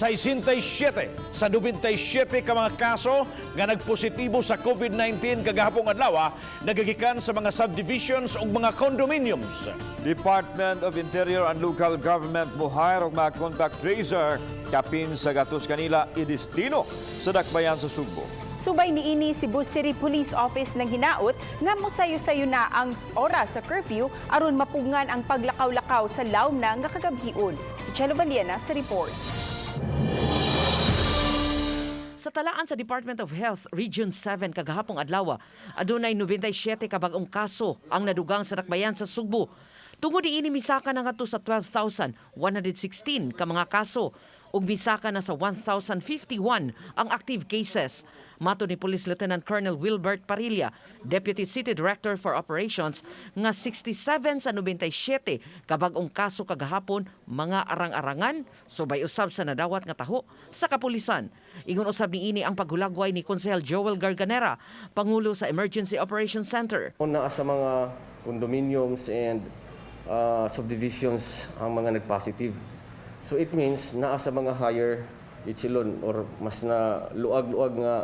67 sa 97 ka mga kaso nga nagpositibo sa COVID-19 kagahapong adlaw nagagikan sa mga subdivisions ug mga condominiums. Department of Interior and Local Government mo-hire og mga contact tracer kapin sa gatos kanila idestino sa dakbayan sa Sugbo. Subay niini, Cebu City Police Office nang hinaut nga mosayo-sayo na ang oras sa curfew aron mapugngan ang paglakaw-lakaw sa lawom na nga kagabhion. Si Chelo Valiena sa report. Sa talaan sa Department of Health Region 7 kagahapong adlaw, adunay 97 ka bag-ong kaso ang nadugang sa dakbayan sa Sugbo. Tungod niini, misaka na ngadto sa 12,116 ka mga kaso ug misaka na sa 1,051 ang active cases. Matod ni Police Lieutenant Colonel Wilbert Parilla, Deputy City Director for Operations, nga 67 sa 97 ka bag-ong kaso kagahapon mga arang-arangan subay usab sa nadawat nga taho sa kapulisan. Ingon usab niini ang paghulagway ni Konsehal Joel Garganera, Pangulo sa Emergency Operations Center. Naa sa mga condominiums and subdivisions ang mga nag-positive. So it means naa sa mga higher echelon or mas na luag-luag nga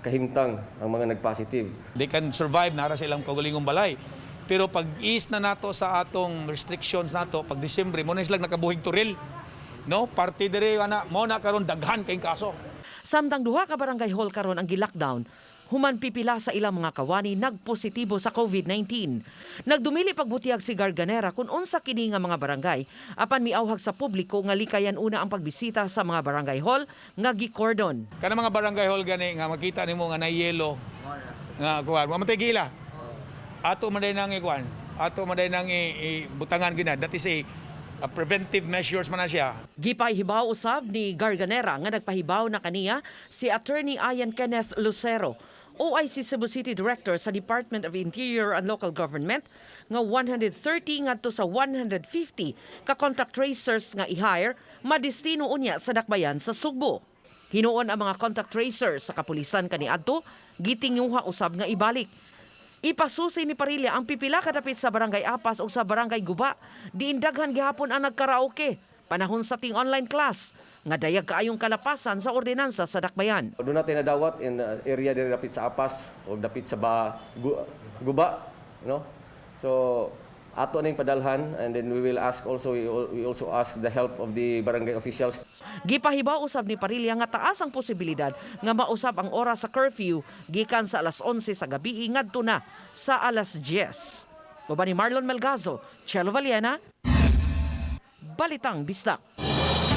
kahimtang ang mga nag-positive. They can survive nara sa ilang kaugalingong balay. Pero pag ease na nato sa atong restrictions nato, pag Disyembre, mo na sila nakabuhig turil. No, party dire ana, mo na karon daghan kay kaso. Samtang duha ka barangay hall karon ang gi-lockdown human pipila sa ilang mga kawani nagpositibo sa COVID-19. Nagdumili pagbutiyag si Garganera kung unsa kini nga mga barangay apan miauhag sa publiko nga likayan una ang pagbisita sa mga barangay hall nga gi-cordon. Kana mga barangay hall gani nga makita nimo nga na yellow nga kuan, wa man tay giila. Ato man day nang ikuan. Ato man day nang butangan gina. That is a preventive measures man na siya. Gipahibaw usab ni Garganera nga nagpahibaw na kaniya si Attorney Ian Kenneth Lucero, OIC Cebu City Director sa Department of Interior and Local Government, nga 130 ngadto sa 150 ka contact tracers nga i-hire madestino unya sa dakbayan sa Sugbo. Hinuon ang mga contact tracers sa kapulisan kaniadto gitinguha usab nga ibalik. Ipasusi ni Parilla ang pipila kadapit sa Barangay Apas o sa Barangay Guba. Diin daghan gihapon ang nagkaraoke panahon sa ting online class nga dayag kaayong kalapasan sa ordinansa sa dakbayan. Duna tay nadawat in area diri dapit sa Apas o dapit sa Guba, no? So ato ning padalhan and then we will ask also we also ask the help of the barangay officials. Gipahibaw usab ni Parilla nga taas ang posibilidad nga mausab ang oras sa curfew gikan sa alas 11 sa gabi ngadto na sa alas 10. Uban ni Marlon Melgazo, Chelo Valiena, Balitang Bisdak.